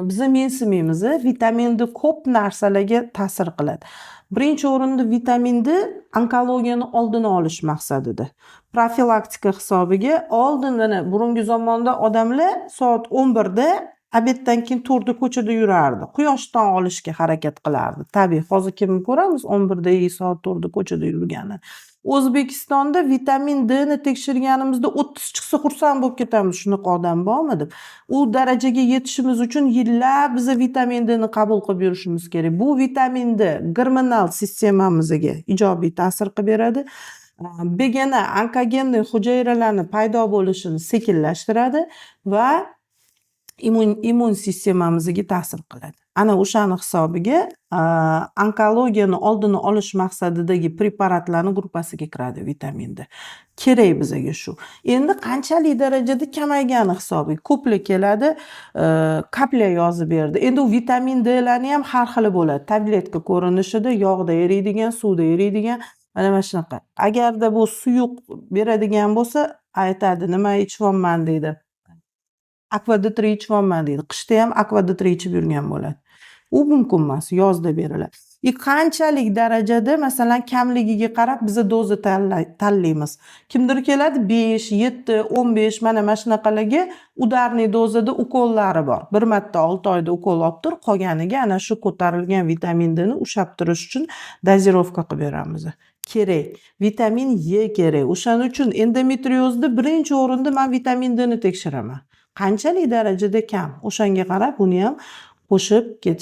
Biza mensimaymiz, vitamin D ko'p narsalarga ta'sir qiladi. Birinchi o'rinda vitamin D onkologiyani oldini olish maqsadida, profilaktika hisobiga. Oldin, mana, burungi zamonda odamlar soat 11da обед dan keyin 4da ko'chada yurardi, quyoshdan olishga harakat qilardi tabiiy. Hozir kimni ko'ramiz 11da, soat 4da ko'chada yurganini? O'zbekistonda vitamin Dni tekshirganimizda 30 chiqsa, xursand bo'lib ketamiz, shunaqa odam bormi deb. U darajaga yetishimiz uchun yillab biza vitamin Dni qabul qilib yurishimiz kerak. Bu vitamin D gormonal sistemamizga ijobiy ta'sir qilib beradi, begona онкогенный hujayralarni paydo bo'lishini sekinlashtiradi va immun sistemamizga ta'sir qiladi. Ana o'shani hisobiga onkologiyani oldini olish maqsadidagi preparatlarni gruppasiga kiradi vitamin D. Kerak bizaga shu. Endi qanchalik darajada kamaygani hisobiga ko'plar keladi, капля yozib berdi. Endi u vitamin Dlarni ham har xili bo'ladi, tabletka ko'rinishida, yog'da eriydigan, suvda eriydigan, mana shunaqa. Agarda bu suyuq beradigan bo'lsa, aytadi, nima ichyapman deydi, Akva D3 ichyapman deydi. Qishda ham Akva D3 ichib yurgan bo'ladi. U mumkin emas, yozda beriladi. И qanchalik darajada, masalan, kamligiga qarab biza doza tanlaymiz. Kimdir keladi 5, 7, 15, mana shunaqalarga ударный dozada ukollari bor. Bir marta 6 oyda ukol olib tur, qolganiga ana shu ko'tarilgan vitamin Dni ushlab turish uchun дозировка qilib beramiz. Kerak, vitamin E kerak. O'shaning uchun endometriozda birinchi o'rinda man vitamin Dni tekshiraman, qanchalik darajada kam, o'shanga qarab buni ham qo'shib ketish.